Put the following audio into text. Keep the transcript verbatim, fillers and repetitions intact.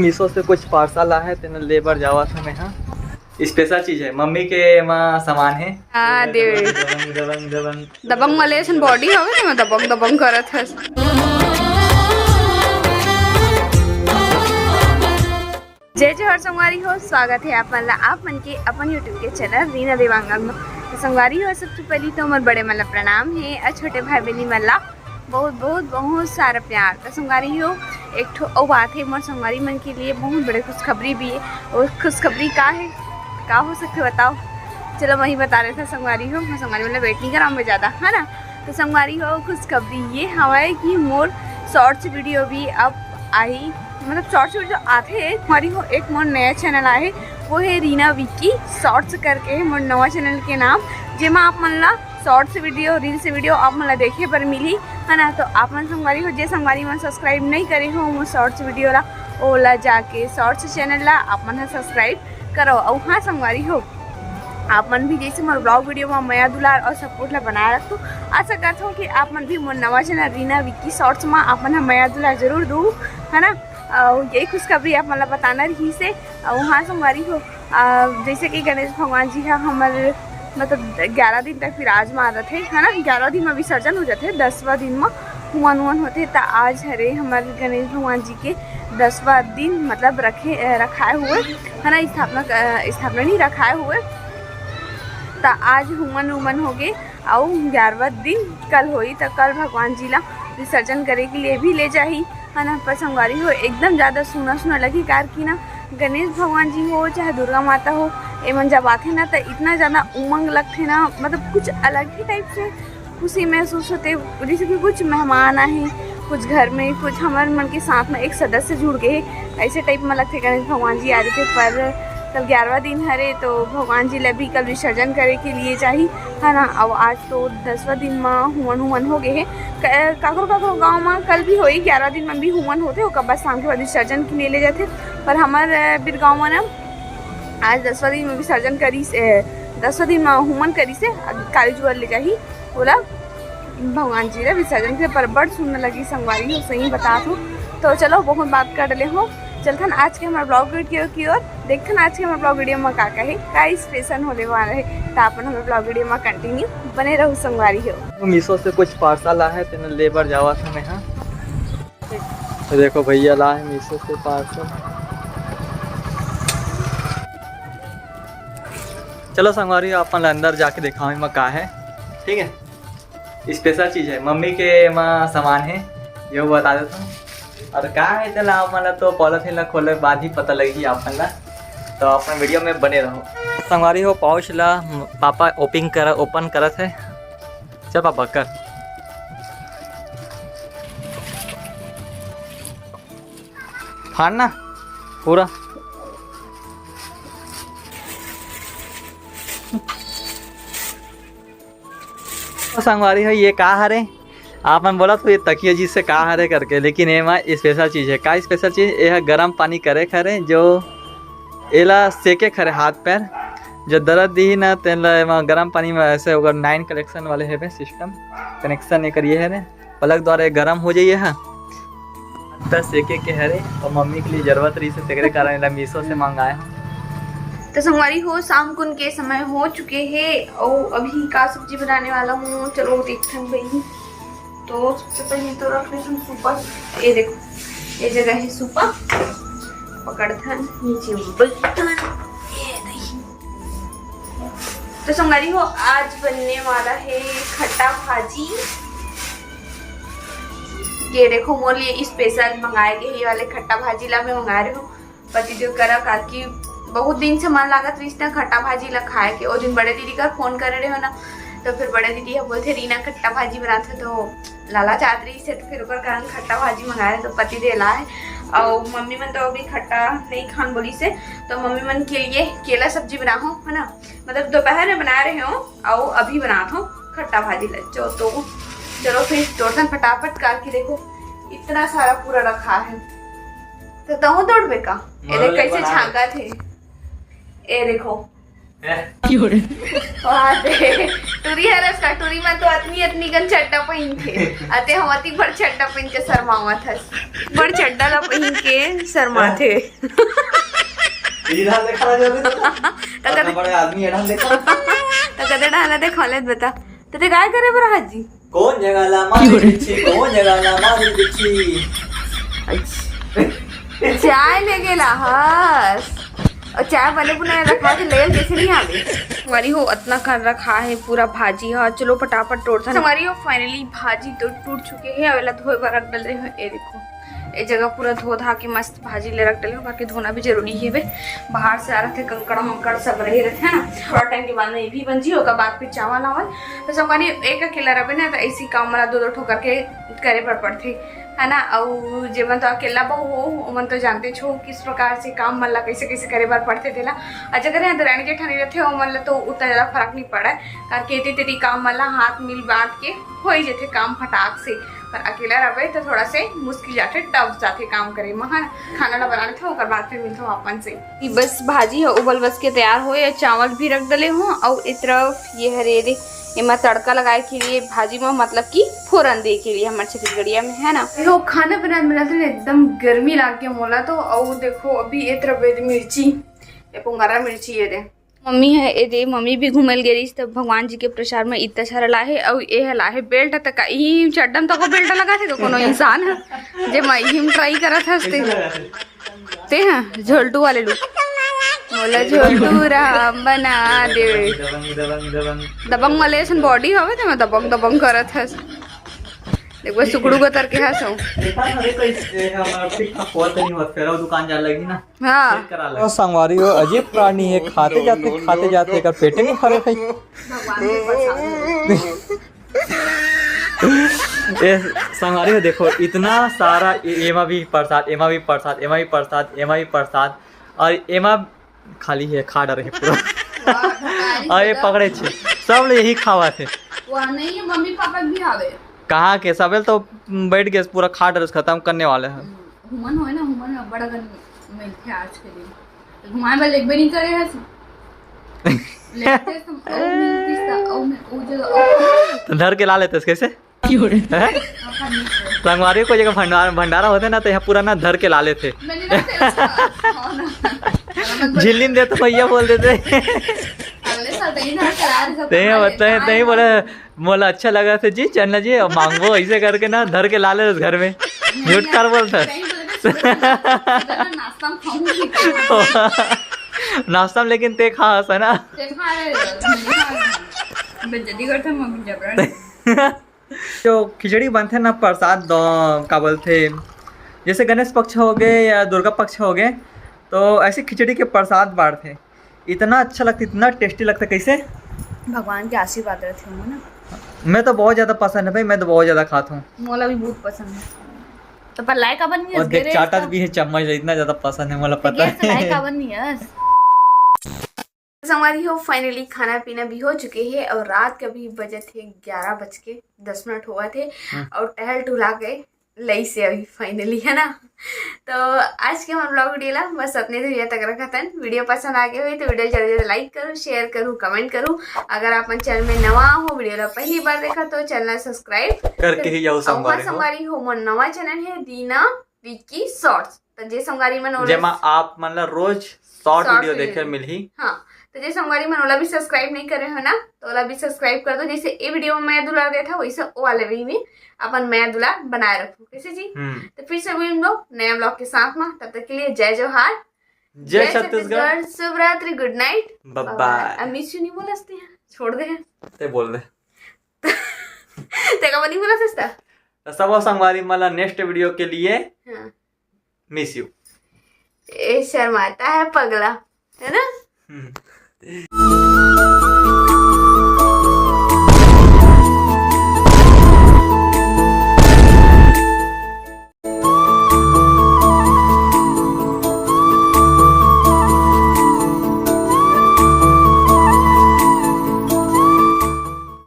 मीशो से कुछ पार्सल आए हे, तेन ले बर जावत हन मैं हा। स्पेशल चीज हे, मम्मी के एमा सामान हे। हाँ, दे। दबंग, दबंग, दबंग, दबंग। दबंग वाले असन बॉडी होवे ना, दबंग दबंग करत हस। जय जोहार संगवारी हो, स्वागत हे आप मन ला आप मन के अपन YouTube के चैनल रीना देवांगन म। तो संगवारी हो, सबसे पहली तो हमर बड़े मन ला प्रणाम हे और छोटे भाई बहनी मन ला बहुत, बहुत, बहुत सारा प्यार। तो संगवारी हो, एक ठो अउ बात हे मोर संगवारी मन के लिए, बहुत बड़े खुशखबरी भी हे। और खुशखबरी का हे, का हो सकथे बताओ? चलो, मैं ही बता देथों संगवारी हो, मैं संगवारी मन ला वेट नहीं कराऊँ मैं ज़्यादा, है ना? तो संगवारी हो, खुशखबरी ये हवय कि मोर शॉर्ट्स वीडियो भी अब आही, मतलब शॉर्ट्स वीडियो आथे। संगवारी हो, एक मोर नया चैनल आहे, वो हे रीना विक्की शॉर्ट्स करके हे मोर नवा चैनल के नाम, जेमा आप मन ला शॉर्ट्स वीडियो, रील्स वीडियो आप मन ला देखे बर मिलही, है ना? तो आप मन संगवारी हो, जे संगवारी मन सब्सक्राइब नहीं करे हो मोर शॉर्ट्स वीडियो ला, ओला जाके शॉर्ट्स चैनल ला आप मन ह सब्सक्राइब करो। अउ हाँ संगवारी हो, आप मन भी जैसे मोर ब्लॉग वीडियो में मया दुलार और सपोर्ट ला बनाए रखो। आशा करता हूँ कि आप मन भी मोर नवा चैनल रीना विक्की शॉर्ट्स में आप मन ह मया दुलार जरूर दू, है ना? अउ यही खुशखबरी आप मन ला बताना रहिसे। अउ हाँ संगवारी हो, अ, जैसे कि गणेश भगवान जी ह हमर मतलब ग्यारह दिन तक विराजमान रथे, है ना? ग्यारह दिन में विसर्जन हो जाथे, दसवां दिन में हुमन उमन होथे। त आज हरे हमर गणेश भगवान जी के दसवां दिन, मतलब रखे, अ, रखाए हुए, है ना? स्थापना, अ, स्थापना नहीं रखाए हुए। त आज हुमन उमन होगे, अउ ग्यारहवाँ दिन कल होई, त कल भगवान जी ला विसर्जन करे के लिए भी ले जाही, है ना? पर संगवारी हो, एकदम ज़्यादा सुना सुना लगी, कार की ना गणेश भगवान जी हो चाहे दुर्गा माता हो, एमन जब आथे ना, त इतना ज़्यादा उमंग लगथे ना, मतलब कुछ अलग ही टाइप से खुशी महसूस होथे। जैसे कि कुछ मेहमान आहे, कुछ घर में कुछ हमर मन के साथ में एक सदस्य जुड़ गए हे, ऐसे टाइप में लगथे गणेश भगवान जी आ रहे थे। पर कल ग्यारहवाँ दिन हरे, तो भगवान जी ला भी कल विसर्जन करे के लिए जाही, है ना? अब आज तो दसवाँ दिन में हुमन हुमन हो गए हे। क-, काकरो काकरो गाँव में कल भी होई, ग्यारह दिन में भी हुमन होथे, ओकर बाद शाम के बाद विसर्जन के लिए ले जाथे। पर हमर, अ, बिरगांव में ना आज दसवाँ दिन में विसर्जन करिस, अ, दसवाँ दिन में हुमन करिस हे, काली जुवर ले जाही ओला भगवान जी ला विसर्जन के। पर बड़ सुंदर लगी संगवारी हो, सही बतात हूँ। तो चलो, बहुत बात कर ले हो, चलथन आज के हमर ब्लॉग वीडियो की ओर, देखथन आज के हमर ब्लॉग वीडियो में का का हे, का स्पेशल होले वाला हे। त आप मन हमर ब्लॉग वीडियो में कंटिन्यू बने रहू संगवारी हो। मीशो से कुछ पार्सल आए हे, तेन ले बर जावत हन मैं हा। तो देखो भैया ला हे मीशो से पार्सल। चलो संगवारी हो, आप मन ला अंदर जाके दिखाओ एमा का हे, ठीक है? स्पेशल चीज हे, मम्मी के एमा सामान हे, ये बता देता हूँ। और का हे तेला आप मन ला तो पॉलीथीन ला खोले बाद ही पता लगही आप मन ला, तो अपन वीडियो में बने रहो। संगवारी हो, पाउच ला पापा ओपनिंग कर, ओपन करत हे। चल पापा कर, फाड़ना पूरा। तो संगवारी हो, ये का हरे? आप मन बोलत हो ये तकिया जी से का हरे करके, लेकिन एमा स्पेशल चीज हे। का स्पेशल चीज? ये ह गरम पानी करे के हरे, जो एला सेके के हरे हाथ पैर, जो दर्द दिही ना तेन ला एमा गरम पानी में ऐसे ओकर नाइन कनेक्शन वाले हेबे सिस्टम, कनेक्शन एकर ये हरे, प्लग द्वारा ये गरम हो जाइए ह। त सेके के हरे और मम्मी के लिए जरूरत रही से तेकरे कारण एला मीशो से मंगाए हन। तो संगवारी हो, शाम कुन के समय हो चुके हे और अभी का सब्जी बनाने वाला हूँ, चलो देखथन भाई। तो सबसे पहले तो रख लेथन सूपा, ये देखो, ये जगह है सूपा, पकड़थन नीचे बैठथन, ये देखिए। तो संगवारी हो, आज बनने वाला है खट्टा भाजी। ये देखो, मोर लिए स्पेशल मंगाए गए ये वाले खट्टा भाजी ला मैं मंगा रही हूँ पतिदेव करा, काकि बहुत दिन से मन लागत रहिस ना खट्टा भाजी ला खाए के। ओ दिन बड़े दीदी कर फोन करे रहे हो ना, तो फिर बड़े दीदी ह बोलथे रीना खट्टा भाजी बनाथे, तो लाला चाहत रहिस हे, तो फिर ओकर कारण खट्टा भाजी मंगाए रहे, तो पतिदेव लाए। और मम्मी मन तो अभी खट्टा नहीं खान बोलिस हे, तो मम्मी मन के लिए केला सब्जी बनाहूँ, है ना, मतलब दोपहर में बना रहे हो और अभी बनात हो खट्टा भाजी ले। चो तो चलो फिर तोड़थन फटाफट करके। देखो इतना सारा पूरा रखा है, तो तहूँ तोड़बे का? ए देख कैसे झांकत हे, ए देखो। वाह दे, टूरी हरस का, टूरी मन तो अतनी अतनी कन चड्डा पहिनथे, अते हम अति बड़ चड्डा पहिन के शर्मावत हस। बड़ चड्डा ला पहिन के शर्माथे। इधर देखा ना जाते तो। तो कदे बड़े आदमी एडम देखा। तो कदे डाला देखा ले बता। तो ते काय करे बर हाजी? कौन जगह ला मारी बिच्छी, कौन जगह ला मारी बिच्छी। अच्छा। चाय ले गेला हस। और चाय बने बुने रखा के ले कैसे नहीं आवे? संगवारी हो, अतना कर रखा है पूरा भाजी हा। चलो फटाफट तोड़थन। संगवारी हो, finally भाजी तो टूट चुके हैं। अब एला धोए बर रख डले हैं। ये देखो, ये जगह पूरा धो धा के मस्त भाजी ले रख डले हो, बाकी धोना भी जरूरी ही बे। बाहर से आ रहे थे, कंकड़ मंकड़ सब रहे रहते हैं ना। थोड़ा टाइम के बाद में ये भी बन जी, ओकर बाद फिर चावल आवल। तो संगवारी एक अकेला रहे ना, तो ऐसी काम वाला दो दो ठो करके करे बर पड़थे, है ना। अउ जेमन तो अकेला बहू हो, ओमन तो जानते छो किस प्रकार से काम मन ला कैसे कैसे करे बर पड़थे तेला। अउ जगह यहाँ दरानी जेठानी रहथे, ओमन ला तो उतना ज्यादा फर्क नहीं पड़े, काबर के एती तेती काम मन ला हाथ मिल बांट के हो ही जथे काम फटाक से। पर अकेला रहे तो थोड़ा से मुश्किल जाथे, टफ जाथे काम करे में, है ना। खाना ला बना लेथे, ओकर बाद फिर मिलथे अपन से। ई बस भाजी ह उबल बस के तैयार होए, चावल भी रख डले हो, अउ ए तरफ ये हरे रे एमा तड़का लगाए के लिए भाजी में, मतलब कि फोरन दे के लिए हमर छत्तीसगढ़िया में, है ना। देखो, खाना बनाए में रहते ना, एकदम गर्मी लाग के मोला तो। अउ देखो, अभी ए तरफ ये दे मिर्ची, ये पुंगारा मिर्ची ये दे। मम्मी है ए दे, मम्मी भी घूमे ल गे रहिस, तब भगवान जी के प्रसाद में इतना सारा लाहे, अउ ये ह लाहे बेल्ट तक का, इही चड्डम तक बेल्ट लगा थे कोनो इंसान ह, जे मैं इही ट्राई करत हस्ते। ते हैं झोलटू वाले लुक। मोला झोलटू राम बना दे। दबंग, दबंग, दबंग। दबंग वाले ऐसन बॉडी हवे, ते मैं दबंग, दबंग करत हस। देख, बस सुकड़ू गतर के हस हो। देखा ना, देखो, इस, ए, हमारा ठीक ठाक हुआ तो नहीं हुआ, फिर वो दुकान जाने लगी ना। हाँ। चेक करा ले। ओ संगवारी हो, अजीब प्राणी है, खाते जाते, खाते जाते एकर पेटे में फरे भाई। भगवान के प्रसाद है। ए संगवारी हो, देखो, इतना सारा, ए-, एमा भी प्रसाद, एमा भी प्रसाद, एमा भी प्रसाद, एमा भी प्रसाद, और एमा खाली है, खा डरे है पूरा। वाह, ढकारी और ये से पकड़े छे, सब ले यही खावा थे। वाह, नहीं, ये मम्मी पापा भी आवे। कहाँ के, सबे तो बैठ के पूरा खा डरे, खत्म करने वाले हैं। हम्म, हुमन होए ना, हुमन में बड़ा गन मिलथे आज के दिन। तो घुमाए बर लेगबे नहीं करे है। लेते तो ओ मिलती सा, ओ में, ओ जगह, ओ तो धर के ला लेते कैसे? हैं? संगवारी को जगह भंडार, भंडारा होते ना, तो यहाँ पूरा ना धर के ला लेते। मैंने ना तेरे साथ, हाँ ना। झिल्ली में दे तो भैया बोल देते। अगले साल तो इधर से आ रहे सब ते खाना बताए, लेते ते आए। बोले, मोला अच्छा लगा थे जी, चलना जी, अब मांगबो ऐसे करके ना, धर के ला ले उस घर में। झूठ कर बोलता। नहीं बोले तो सुबह ना, सुबह ना नाश्ता में खाऊंगी। नाश्ता में लेकिन ते खा हस ना। ते खा रहे हो, मैं नहीं खा रही हूँ। बेइज्जती करते हैं, मम्मी जबरन। जो खिचड़ी बनथे ना, प्रसाद द-, का बोलथे, जैसे गणेश पक्ष हो गए या दुर्गा पक्ष हो गए, तो ऐसे खिचड़ी के प्रसाद बांटथे। इतना अच्छा लगता, इतना टेस्टी लगता। कैसे? भगवान के आशीर्वाद रहते हो ना। मैं तो बहुत ज्यादा पसंद है भाई, मैं तो बहुत ज्यादा खाता हूँ। मोला भी बहुत पसंद है। तो पर लायक बन और देख, चाटत भी है चम्मच, इतना ज्यादा पसंद है, मोला पता है। लायक बन नहीं है। संगवारी हो, finally खाना पीना भी हो चुके है और रात के अभी बजत हे ग्यारह बज के दस मिनट होवत हे। हम्म। और टहल टुला के लई से अभी finally, है ना। तो आज के हमर vlog video ला बस अतने देर तक रखत हन। Video पसंद आ गए होही तो video जल्दी जल्दी like करो, share करो, comment करो। अगर आप मन channel में नवा हो, video ला पहली बार देखा तो channel subscribe करके ही जाओ और संगवारी हो। संगवारी हो, मोर नवा channel है दीना विक्की Shorts। तो जे संगवारी मन ओला जेमा आप मन ला रोज short short video video देखे देखे। मिलही। हाँ, तो जे संगवारी मन ओला भी subscribe नहीं करे हो ना, तो ओला भी subscribe कर दो। जैसे ए video में मैं दुलार देत हूँ, वैसे ओ वाले भी, भी अपन मैं दुलार बनाए रखो। कैसे जी? हम्म। तो फिर से मिलूंगा नया vlog के साथ में। तब तक के लिए जय जोहार, जय जय छत्तीसगढ़। छत्तीसगढ़, शुभ रात्रि, good night, bye bye bye। Bye। I miss you नहीं बोल सकते हैं, छोड़ दे। ते बोल दे। ते का नहीं बोला सकता? तो सब संगवारी मन ला next video के लिए हाँ। Miss you। ए शर्माता है पगला, है ना? हम्म।